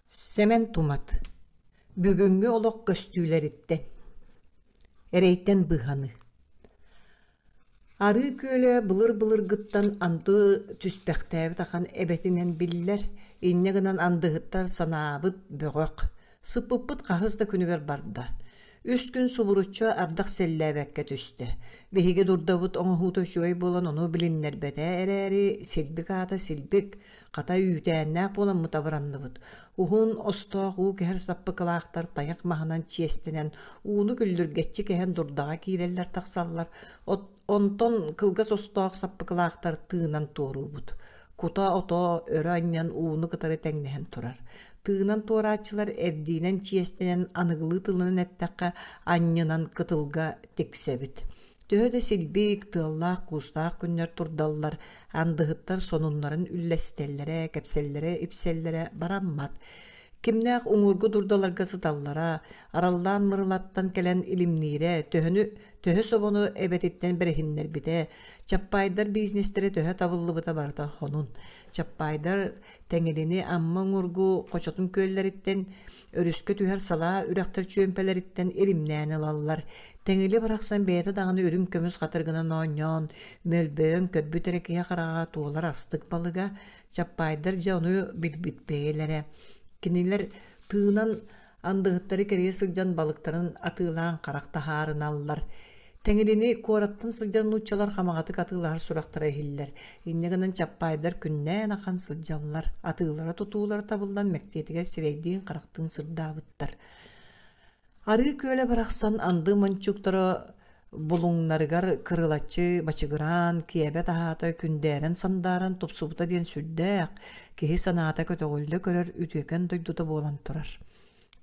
Сэмэн Тумат Бүгүҥҥү олох көстүүлэриттэн Эрэйтэн быыһаныы Арыы күөлэ былыр-былыргыттан анды түспэхтээбит ахан эбэтинэн биллэр, инньэ гынан андыһыттар санаабыт бөҕөх, сыппыппыт хаһыс да күнүгэр барда. Үс күн субуруччу ардах сэллээбэккэ түстэ. Биһиги дурдабыт оҥоһуута үчүгэй буолан ону билиннэрбэтэ эрээри, силбик аата силбик, Хата үүтээннээх буоламмыт абыранныбыт. Уһун остоох уу кэһэр саппыкылаахтар тайах маһынан чиэстэнэн ууну күллүргэччи кэһэн дурдаҕа киирэллэр-тахсаллар. Онтон кылгас остоох саппыкылаахтар тыынан туоруубут. Кута ото өрө анньан ууну кытары тэҥнэһэн турар. Тыынан туорааччылар эрдиинэн чиэстэнэн аныгылыы тылынан эттэххэ анньынан кытылга тиксэбит. Төһө да силбик, тыаллаах-куустаах күннэр турдаллар, андыһыттар сонуннарын үллэстэллэрэ, кэпсэллэрэ-ипсэллэрэ бараммат. Кимнээх уҥуоргу дурдаларга сыталлара, араллаан Мырылаттан кэлэн илимниирэ, төһөнү төһө собону эбэтиттэн бэриһиннэрбитэ, Чаппаайдар бизнестэрэ төһө табыллыбыта барыта хонун. Чаппаайдар Тэҥилини Амма уҥуоргу хочотун күөллэриттэн Өрүскэ түһэр салаа үрэхтэр чүөмпэлэриттэн илимнээн ылаллар. Тэҥили барахсан бэйэтэ даҕаны үрүҥ көмүс хатырыгынан оонньоон, мөлбөйөн көрбүт эрэ киһи хараҕа туолар астык балыга, Чаппаайдар дьэ ону билбит бэйэлэрэ. Кинилэр тыынан андыһыттары кэрийэ сылдьан балыктарын атыылаан харах таһаарыналлар. Тэҥилини куораттан сылдьар нууччалар хамаҕатык атыылаһар сурахтара иһиллэр. Инньэ гынан чаппаайдар күннээн ахан сылдьаллар, атыылара-тутуулара табыллан мэктиэтигэр сирэйдиин-харахтыын сырдаабыттар. Арыы күөлэ барахсан анды мончуктара булуҥнарыгар кырылаччы бачыгыраан, киэбэ таһаата күндээрэн-сандааран тупсубута диэн сүрдээх, киһи санаата көтөҕүллэ көрөр үтүөкэн дойдута буолан турар.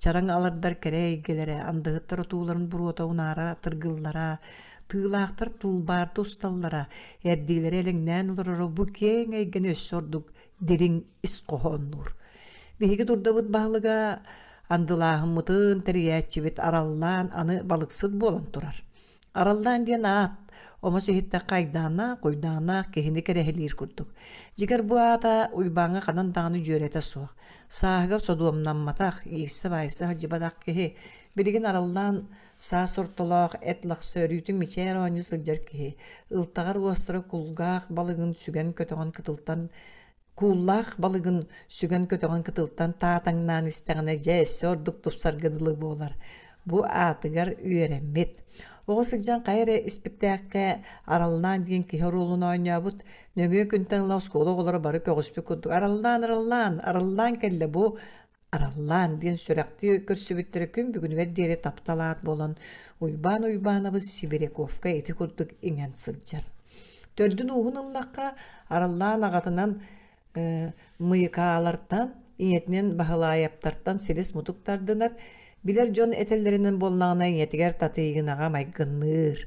Чараҥ алардар кэрэ эйгэлэрэ, андыһыттар отууларын буруота унаара тыргыллара, тыылаахтар тылбаарда усталлара, эрдиилэрэ элэҥнээн олороро бу киэҥ эйгэни өссө ордук дириҥ ис хоһооннуур. Биһиги дурдабыт баһылыга андылааһыммытын тэрийээччибит араллаан аны балыксыт буолан турар. Араллаан диэн аат, омос иһиттэххэ айдааннаах, куйдааннаах киһини кэрэһилиир курдук. Дьигэр бу аата Уйбааҥҥа ханан даҕаны дьүөрэтэ суох. Сааһыгар содуомнамматах, иирсэ-баайса сылдьыбатах киһи, билигин араллаан саас ортолоох эт лахса өрүүтүн мичээр оонньуу сылдьар киһи, ылтаҕар уостара кулгаах балыгын сүгэн көтөҕөн кытылтан Кууллаах балыгын сүгэн-көтөҕөн кытылтан таатаҥнаан истэҕинэ дьэ өссө ордук тупсарга дылы буолар. Бу аатыгар үөрэммит. Оҕо сылдьан хайа эрэ испиктээххэ Араллаан диэн киһи оруолун оонньообут. Нөҥүө күнтэн ыла оскуола оҕолоро бары көҕүспүт курдук «Араллаан, араллаан, араллаан кэллэ бу, араллаан» диэн сүрэхтии көрсүбүттэрэ күн бүгүнүгэр диэри таптал аат буолан Уйбаан Уйбаанабыс Сибиряковка ити курдук иҥэн сылдьар. Төрдүн ууһун ыллахха, араллаан аҕатынан Мыйыкаалартан, ийэтинэн Баһылаайаптартан силис-мутук тардынар, билэр дьон этэллэринэн буоллаҕына ийэтигэр Татыйыгынаҕа майгынныыр.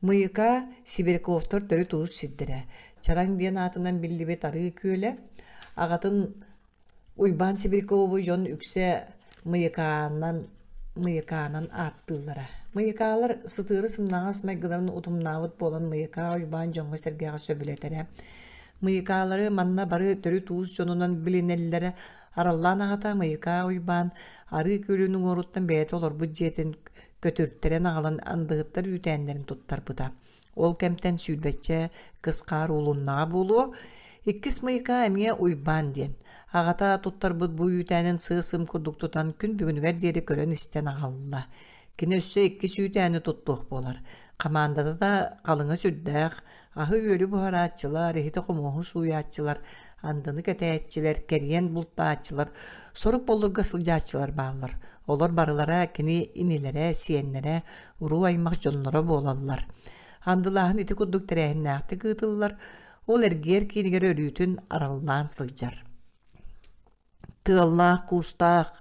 Мыйыка Сибиряковтар төрүт уус сирдэрэ. Чараҥ диэн аатынан биллибит Арыы Күөлэ аҕатын Уйбаан Сибирякову дьон үксэ Мыйыкаанан Мыйыкаанан ааттыыллара. Мыйыкаалар сытыары сымнаҕас майгыларын утумнаабыт буолан Мыйыкаа Уйбаан дьоҥҥо-сэргэҕэ сөбүлэтэрэ. Мыйыкаалары манна бары төрүт уус дьонунан билинэллэрэ. Араллаан аҕата Мыйыкаа Уйбаан Арыы Күөлүн уҥуоруттан бэйэтэ олорбут дьиэтин көтүртэрэн аҕалан андыһыттар үүтээннэрин туттарбыта. Ол кэмтэн сүүрбэччэ кыс хаар уулуннаҕа буолуо. Иккис мыйка эмиэ Уйбаан диэн. Аҕата туттарбыт бу үүтээнин сыа-сым курдук тутан күн бүгүнүгэр диэри көрөн-истэн аҕалла. Кини өссө иккис үүтээни туттуох буолар. Хамаандата да халыҥа сүрдээх, аһы-үөлү буһарааччылар, иһити-хомуоһу сууйааччылар, андыны кэтээччилэр, кэрийэн бултааччылар, сорук боллурга сылдьааччылар бааллар. Олор барылара кини инилэрэ, сиэннэрэ, уруу-аймах дьонноро буолаллар. Андылааһын ити курдук тэрээһиннээхтик ыытыллар, ол эргиэр киинигэр өрүүтүн араллаан сылдьар. Тыаллаах, куустаах,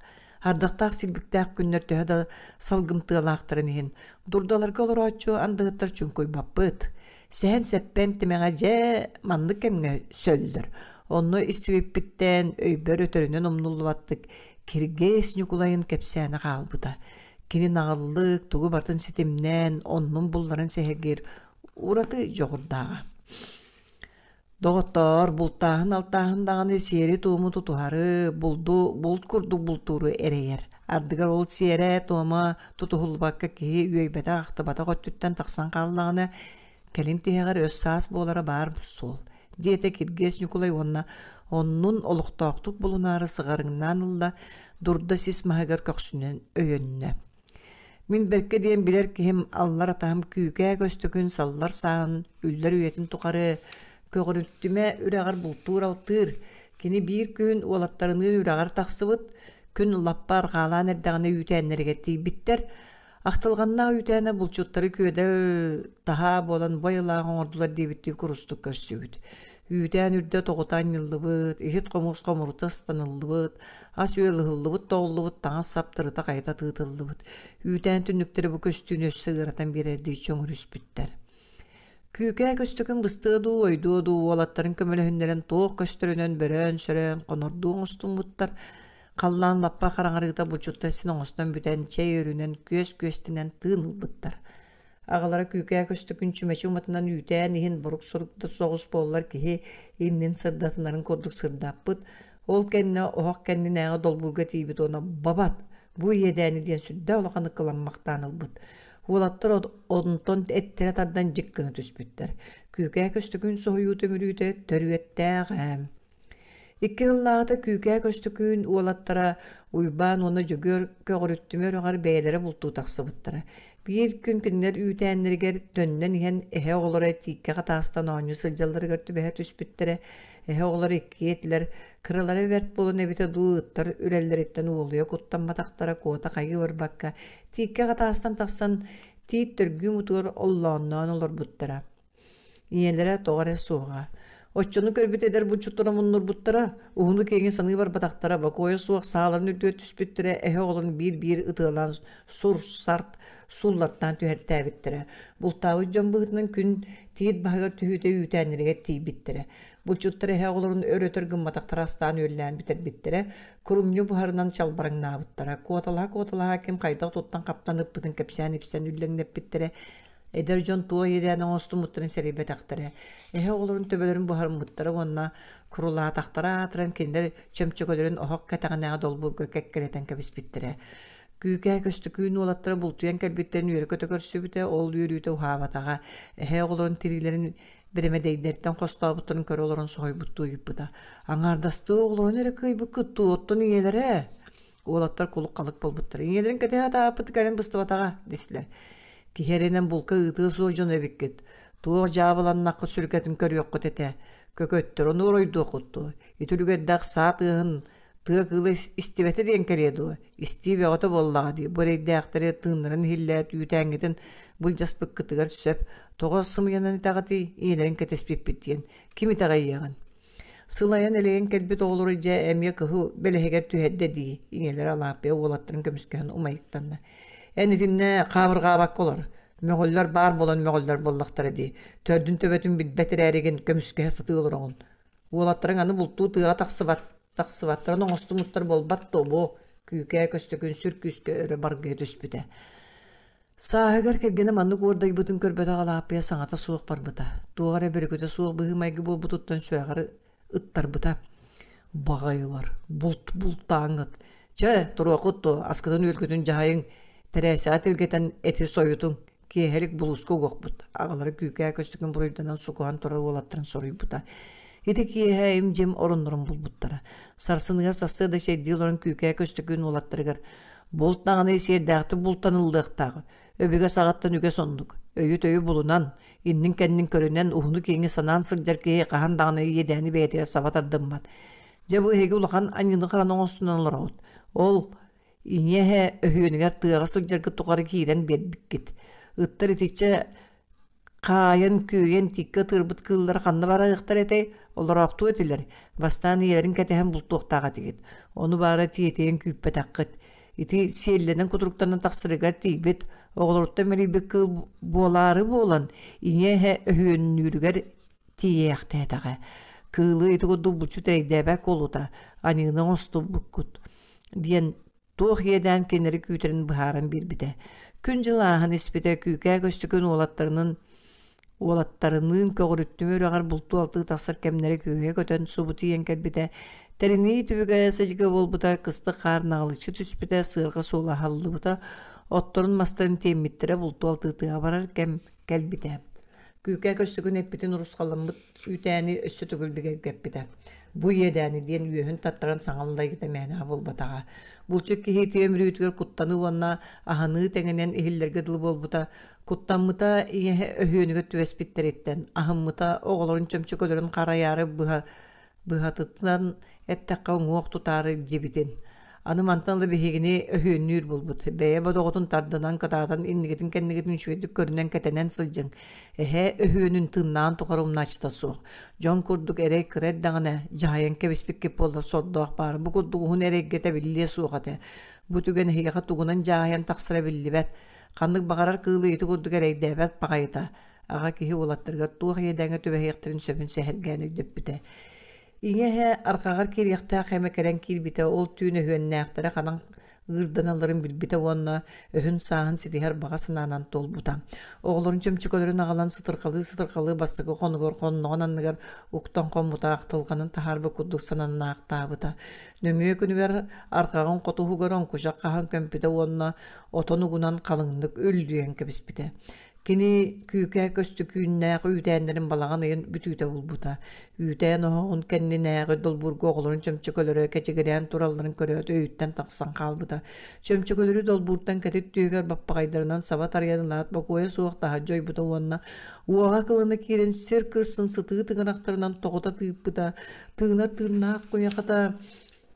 ардахтаах силбиктээх күннэр төһө да салгымтыалаахтарын иһин, дурдаларга олорооччу андыһыттар чуҥкуйбаппыт. Сэһэн-сэппэн тимэҕэ дьэ маннык кэмҥэ сөллөр. Онно истибиппиттэн өйбөр өтөрүнэн умнуллубаттык Киргиэс Ньукулайын кэпсээнэ хаалбыта. Кини наҕыллык, тугу барытын ситимнээн, оннун булларан сэһэргиир ураты дьоҕурдааҕа. Доҕоттоор, бултааһын-алтааһын даҕаны сиэри-туому тутуһары, булду булт курдук бултууру эрэйэр. Ардыгар ол сиэрэ-туома тутуһуллубакка киһи үөйбэтэх-ахтыбатах өттүттэн тахсан хааллаҕына, кэлин тиһэҕэр өс-саас буолара баар суол, диэтэ Киргиэс Ньукулай уонна оннун олохтоохтук булунаары сыҕарыҥнаан ылла, дурда сис маһыгар көхсүнэн өйөннө. Мин бэркэ диэн билэр киһим аллар атаһым Күүкээ Көстөкүүн саллар сааһын үллэр үйэтин тухары Көҕүрүттүмэ үрэҕэр бултуур-алтыыр. Кини биир күһүн уолаттарыныын үрэҕэр тахсыбыт, күн лаппа арҕаалаан эрдэҕинэ үүтээннэригэр тиийбиттэр. Ахтылҕаннаах үүтээнэ булчуттары күөдэл таһаа буолан бой ылаах оҥордулар диэбиттии курустук көрсүбүт. Үүтээн үрдэ тоҕута анньыллыбыт, иһит-хомус хомурута ыстаныллыбыт, ас-үөл ыһыллыбыт-тоҕуллубут, таҥас-сап тырыта-хайыта тыытыллыбыт. Үүтээн түннүктэрэ бу көстүүнү өссө ыаратан биэрэрдии чөҥөрүспүттэр. Күүкээ көстөкүн быстыа дуу, ойдуо дуу уолаттарын көмөлөһүннэрэн туох көстөрүнэн бөрөөн-сөрөөн хонордуу оҥостуммуттар. Халлаан лаппа хараҥарыыта булчуттар син оҥостон бүтэн, чэй өрүнэн, күөс күөстэнэн тыын ылбыттар. Аҕалара Күүкээ Көстөкүн чүмэчи уматынан үүтээн иһин борук-сорук да соҕус буоллар киһи иннин сырдатынарын курдук сырдаппыт. Ол кэннэ оһох кэннинээҕи долбуурга тиийбит уонна «Бабат! Бу иэдээни» диэн сүрдээх улаханнык кыламмахтаан ылбыт. Уолаттар онтон эттэрэ тардан дьик гына түспүттэр. Күүкээ Көстөкүүн соһуйуута мүрүүтэ төрүөттээх ээ. Икки сыллааҕыта Күүкээ Көстөкүүн уолаттара Уйбаан уонна Дьөгүөр Көҕүрүттүмэ үрэҕэр бэйэлэрэ бултуу тахсыбыттара. Биир күн кинилэр үүтээннэригэр төннөн иһэн эһэ оҕолоро тииккэ хатаастан оонньуу сылдьалларыгар түбэһэ түспүттэрэ. Эһэ оҕолоро иккиэ этилэр, кыралара бэрт буолан эбитэ дуу, ыттар үрэллэриттэн уолуйа куттамматахтара, куота хайыы барбакка, тииккэ хатаастан тахсан тиит төргүү мутугар оллоонноон олорбуттара. Ийэлэрэ тоҕо эрэ суоҕа. Оччону көрбүт эдэр булчуттара муннурбуттара, уһуну-киэҥи саныы барбатахтара, бокуойа суох сааларын үрдүгэр түспүттэрэ, эһэ оҕолорун биир-биир ытыалаан сур-сарт сууллартаан түһэртээбиттэрэ. Бултаабыт дьон быһыытынан күн тиит баһыгар түһүүтэ үүтээннэригэр тиийбиттэрэ. Булчуттар эһэ оҕолорун өр-өтөр гымматахтара астаан-үөллээн бүтэрбиттэрэ, курумньу буһарынан чалбараҥнаабыттара, куоталаһа-куоталаһа ким хайдах туттан-хаптан ыппытын кэпсээн-ипсээн үллэҥнэппиттэрэ, Эдэр дьон туой идээн оҥостуммуттарын сэрэйбэтэхтэрэ. Эһэ оҕолорун төбөлөрүн буһарыммыттара уонна курулаатахтара аатыран кинилэр чөмчөкөлөрүн оһох кэтэҕинээҕи долбуурга кэккэлэтэн кэбиспиттэрэ. Күүкээ Көстөкүүн уолаттара бултуйан кэлбиттэрин үөрэ-көтө көрсүбүтэ, ол үөрүүтэ уһаабатаҕа. Эһэ оҕолорун тириилэрин бэрэмэдэйдэртэн хостообуттарын көрө олорон соһуйбуттуу ыйыппыта. Аҥаардастыы оҕолорун эрэ кыайбыккыт дуу, оттон ийэлэрэ? Уолаттар кулук-халык буолбуттар. Ийэлэрин кэтэһэ атааппыт кэлэн быстыбатаҕа, дэстилэр. Киһи эрэнэн булка ыытыа суох дьон эбиккит. Туох дьаабыланнаххыт сүргэтин көрүөххүт этэ. Көкөттөр ону оройдуоххут дуо? Ити үлүгэрдээх саа тыаһын тыа кыыла истибэтэ диэн кэлиэ дуо? Истии бөҕөтө буоллаҕа дии. Бу эрэйдээхтэри тыыннарын иһиллээт үүтээҥҥитин былдьаспыккытыгар сөп. Тоҕо сымыйанан итэҕэтий? Ийэлэрин кэтэспиппит диэн. Ким итэҕэйиэҕин? Сылайан-элэйэн кэлбит оҕолору дьэ эмиэ кыһыл бэлэһигэр түһэрдэ дии, ийэлэрэ Алааппыйа уолаттарын көмүскэһэн умайыктанна. Эн итиннэ хаабырҕаабакка олор. Мөҕүллэр баар буолан мөҕүллэр буоллахтара дии. Төрдүн төбөтүн билбэт эрээригин көмүскэһэ сатыы олороҕун. Уолаттарыҥ аны бултуу тыаҕа тахсыбат, тахсыбаттарын оҥостумуттар буолбат дуо бу? Күүкээ Көстөкүүн сүр күүскэ өрө баргыйа түспүтэ. Сааһыгар кэргэнэ маннык уордайбытын көрбөтөх Алааппыйа саҥата суох барбыта. Туох эрэ бөрүкүтэ суох быһыы-майгы буолбутуттан сүрэҕэр ыттарбыта. Баҕайылар, булт бултааҥҥыт. Чэ, туруоххут дуо, аскытын-үөлгүтүн дьаһайыҥ, тэрээсэҕэ тиргэтэн эти сойутуҥ, киэһэлик булууска угуохпут. Аҕалара күүкээ көстүкүн буруйданан сукуһан турар уолаттарын соруйбута. Ити киэһэ им-дьим ороннорун булбуттара. Сарсыныгар сарсыарда чэйдии олорон күүкээ көстөкүүн уолаттарыгар Булт даҕаны сиэрдээхтик бултаныллыахтаах. Өбүгэ саҕаттан үгэс оннук. Өйү-төйү булунан, иннин-кэннин көрүнэн, уһуну-киэҥи санаан сылдьар киһи хаһан даҕаны иэдээни бэйэтигэр саба тардыммат. Дьэ бу эһиги улахан аньыыны-хараны оҥостунан олороҕут. Ол ийэ эһэ өһүөнүгэр тыаҕа сылдьаргыт тухары киирэн биэрбиккит. Ыттар итиччэ Хаайан, күөйэн тииккэ ытыырбыт кыыллара ханна барыахтар этэй, олороохтуо этилэр, бастаан ийэлэрин кэтэһэн бултуохтаах этигит. Ону баара тиэтэйэн күүппэтэххит. Ити сиэллэнэн кутуруктанан тахсарыгар тиийбит, оҕолоруттан мэлийбит кыыл буолаары буолан, ийэ эһэ өһүөннүүрүгэр тиийээхтээтэҕэ. Кыылы ити курдук булчут эрэйдээбэт куолута, аньыыны оҥостубуккут диэн туох иэдээн кинилэри күүтэрин быһааран биэрбитэ. Күн-дьыл ааһан испитэ, Күүкээ Көстөкүүн уолаттарынын Уолаттарыныын көҕүрүттүмэ үрэҕэр бултуу-алтыы тахсар кэмнэрэ күөһэ көтөн субу тиийэн кэлбитэ. Тэринии түбүгэ садьыга буолбута, кыстык хаар наҕылыччы түспүтэ, сыарҕа суола аһыллыбыта, отторун мастарын тиэммиттэрэ бултуу-алтыы тыаҕа барар кэм кэлбитэ. Күүкээ көрсүгүн эппитин урусхалламмыт үүтээни өссө төгүл бигэргэппитэ. Бу иэдээни диэн үөһүн таттаран саҥаллайгыта мээнэҕэ буолбатаҕа. Булчут киһи ити өмүрүүтүгэр куттаныы уонна аһыныы тэҥинэн иһиллэргэ дылы буолбута. Куттаммыта ийэһэ өһүөнүгэр түбэспиттэриттэн, аһыммыта оҕолорун чөмчөкөлөрүн харайаары быһа быһатытынан эттэххэ уҥуох тутаары илдьибитин. Аны мантан ыла биһигини өһүөннүүр буолбут. Бэйэ бодоҕутун тардынан, кытаатан, иннигитин-кэннигитин үчүгэйдик көрүнэн-кэтэнэн сылдьыҥ. Эһээ өһүөнүн тыыннаан тухары умнааччыта суох. Дьон курдук эрэй кыра эрдэҕинэ, дьаһайан кэбиспиккит буоллар сордоох баара. Бу курдук уһун эрэйгэ тэбиллиэ суох этэ. Бу түгэн эһиэхэ тугунан дьааһыйан тахсара биллибэт. Ханнык баҕарар кыылы ити курдук эрэйдээбэт баҕайыта. Аҕа киһи уолаттарыгар туох иэдээҥҥэ түбэһиэхтэрин сөбүн сэһэргээн өйдөппүтэ. Ийэ эһэ арҕаҕар киириэхтээх эмэ кэлэн киирбитэ, ол түүн өһүөннээхтэрэ ханан ыырданалларын билбитэ уонна өһүн-сааһын ситиһэр баҕа санаанан туолбута. Оҕолорун чөмчөкөлөрүн аҕалан сытырҕалыы-сытырҕалыы бастакы хонугар хонноҕун анныгар уктан хоммута ахтылҕанын таһаарбыт курдук сананнаахтаабыта. Нөҥүө күнүгэр арҕаҕын хотуһугар оҥкучах хаһан көмпүтэ уонна отон угунан халыҥнык үллүйэн кэбиспитэ. Кини күүкээ көстүкүүннээх үүтээннэрин балаҕан ыйын бүтүүтэ булбута. Үүтээн оһоҕун кэннинээҕи долбуурга оҕолорун чөмчөкөлөрө кэчигирээн туралларын көрөөт өйүттэн тахсан хаалбыта. Чөмчөкөлөрү долбууртан кэтит түөһүгэр баппаҕайдарынан саба тарыйан ылаат бокуойа суох таһырдьа ойбута уонна уоҕа кылына киирэн сир кырсын сытыы тыҥырахтарынан тоҕута тыыппыта, тыынар тыыннаах куйахата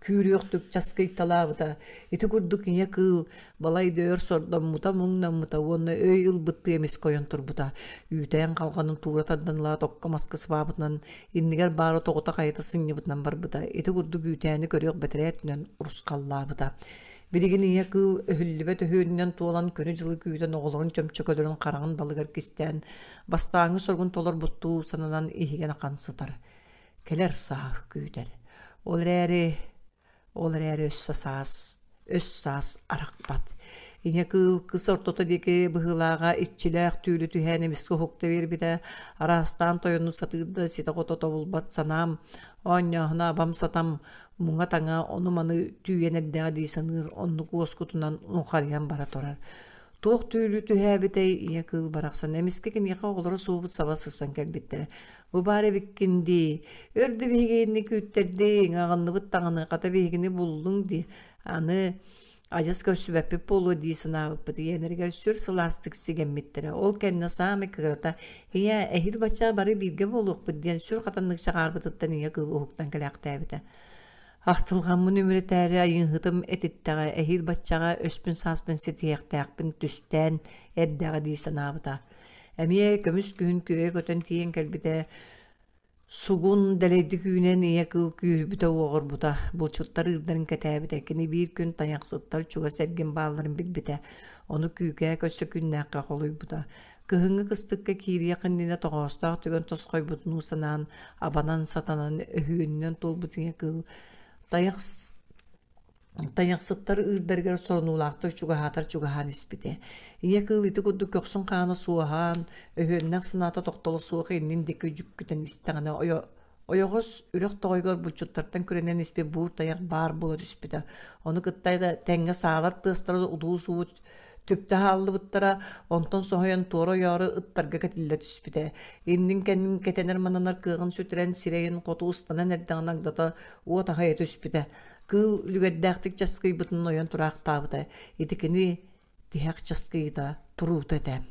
күүрүөхтүк часкыйталаабыта. Ити курдук ийэ кыыл балай да өр сордоммута, муҥнаммыта уонна өй ылбыттыы эмискэ ойон турбута. Үүтээн халҕанын туура тардан ылаат окко-маска сыбаабытынан, иннигэр баара тоҕута-хайыта сынньыбытынан барбыта. Ити курдук үүтээни көрүөх бэтэрээ өттүнэн урусхаллаабыта. Билигин ийэ кыыл өһүллүбэт өһүөнүнэн туолан күнү-дьылы күүтэн оҕолорун чөмчөкөлөрүн хараҕын далыгар кистээн, бастааҥҥы соругун толорбуттуу сананан иһигэн ахан сытар. Кэлэр сааһы күүтэр. Ол эрээри, ол эрээри өссө саас, өс саас арахпат. Ийэ кыыл кыс ортото диэки быһыылааҕа иччилээх түүлү түһээн эмискэ уһукта биэрбитэ. Араастаан тойону сатыыр да ситэ-хото тобулбат санаам, оонньооһуна абам-сатам, муҥа-таҥа ону-маны түүйэн эрдэҕэ дии саныыр оннук уоскутунан нухарыйан бара турар. Туох түүлү түһээбитэй ийэ кыыл барахсан эмискэ киниэхэ оҕолоро суобут саба сырсан кэлбиттэрэ. Бу баар эбиккин дии. Өр да биһигини күүттэрдиҥ, аҕынныбыт даҕаны, хата биһигини буллуҥ дии. Аны адьас көрсүбэппит буолуо дии санаабыппыт ийэлэригэр сүр сылаастык сигэммиттэрэ. Ол кэннэ саамай кырата «Ийээ, эһиил бачча бары бииргэ буолуохпут» диэн сүр хатаннык чаҕаарбытыттан ийэ кыыл уһуктан кэлээхтээбитэ. Ахтылҕаммын үмүрүтээри айыыһытым этиттэҕэ, эһиил баччаҕа өспүн-сааспын ситиһиэхтээхпин түстээн эрдэҕэ дии санаабыта. Эмиэ көмүс күһүн күөйэ көтөн тиийэн кэлбитэ, сугун дэлэйдик үүнэн ийэ кыыл күүһүрбүтэ-уоҕурбута, булчуттар ыырдарын кэтээбитэ. Кини биир күн тайахсыттар чугас эргин баалларын билбитэ, ону күүкээ көрсө күннээххэ холуйбута. Кыһыҥҥы кыстыкка киириэх иннинэ тоҕоостоох түгэн тосхойбутунуу санаан, абанан-сатанан өһүөнүнэн туолбут ийэ кыыл тайах Тайахсыттар ыырдарыгар соронуулаахтык чугаһаатар чугаһаан испитэ. Ийэ кыыл ити курдук көхсүн хаана суоһаан, өһүөннээх санаата тохтоло суох иннин диэки дьүккүтэн истэҕинэ ойоҕос үрэх тоҕойугар булчуттартан күрэнэн испит буур тайах баар буола түспүтэ. Ону кытта да тэҥҥэ саалар тыастара улуус-уут түптэ хааллыбыттара, онтон соһуйан туора ойоору ыттарга кэтиллэ түспүтэ. Иннин-кэннин кэтэнэр-мананар кыаҕын сүтэрэн сирэйин хоту устанан эрдэҕинэ агдата уот аһайа түспүтэ. Кыыл үлүгэрдээхтик часкыйбытын ойон тураахтаабыта. Ити кини тиһэх часкыйыта туруута этэ.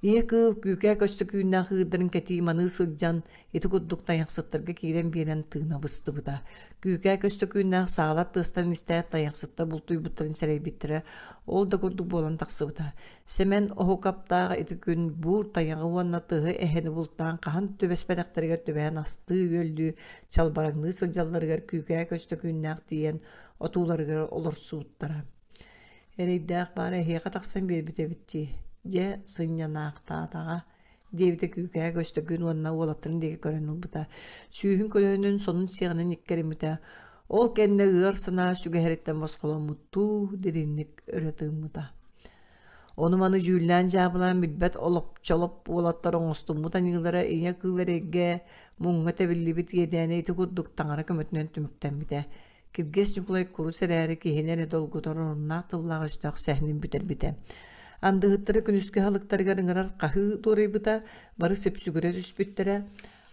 Ийэ кыыл күүкээ көстөкүүннээх ыырдарын кэтии маныы сылдьан, ити курдук тайахсыттарга киирэн биэрэн тыына быстыбыта. Күүкээ көстөкүүннээх саалар тыастарын истээт тайахсыттар бултуйбуттарын сэрэйбиттэрэ. Ол да курдук буолан тахсыбыта. Сэмэн Оһукаптаах ити күн буур тайаҕы уонна тыһы эһэни бултаан хаһан түбэспэтэхтэригэр түбэһэн астыы-үөллүү чалбараҥныы сылдьалларыгар күүкээ көстөкүүннээх тиийэн отууларыгар олорсубуттара. Эрэйдээх баара эһиэхэ тахсан биэрбит эбит дии. Дьэ, сынньанаахтаатаҕа, диэбитэ Күүкээ Көстөкүүн уонна уолаттарын диэки көрөн ылбыта. Сүүһүн көлөһүнүн сонун сиэҕинэн иккэриммитэ. Ол кэннэ ыар санаа сүгэһэриттэн босхоломмуттуу дириҥник өрө тыыммыта. Ону-маны дьүүллээн-дьаабылаан билбэт олопчолоп уолаттар оҥостуммут аньыылара ийэ кыыл эрэйгэ, муҥҥа тэбиллибит иэдээнэ ити курдук таҥара көмөтүнэн түмүктэммитэ. Киргиэс Ньукулай курус эрээри киһини эрэ долгутар оруннаах тыллаах өстөөх сэһэнин бүтэрбитэ. Андыһыттары күнүскү аһылыктарыгар ыҥырар хаһыы туорайбыта, бары сүпсүгүрэ түспүттэрэ.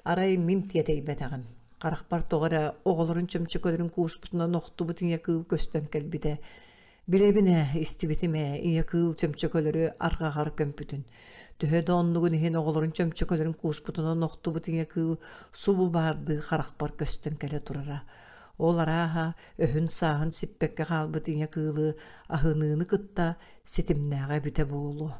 Арай мин тиэтэйбэтэҕим. Харахпар тоҕо эрэ оҕолорун чөмчөкөлөрүн кууспутунан охтубут ийэ кыыл көстөн кэлбитэ. Билэбин ээ, истибитим ээ, ийэ кыыл чөмчөкөлөрү арҕаҕар көмпүтүн. Төһө да оннугун иһин оҕолорун чөмчөкөлөрүн кууспутунан охтубут ийэ кыыл субу баардыы харахпар көстөн кэлэ турара. Ол арааһа өһүн-сааһын сиппэккэ хаалбыт ийэ кыылы аһыныыны кытта ситимнээҕэ эбитэ буолуо.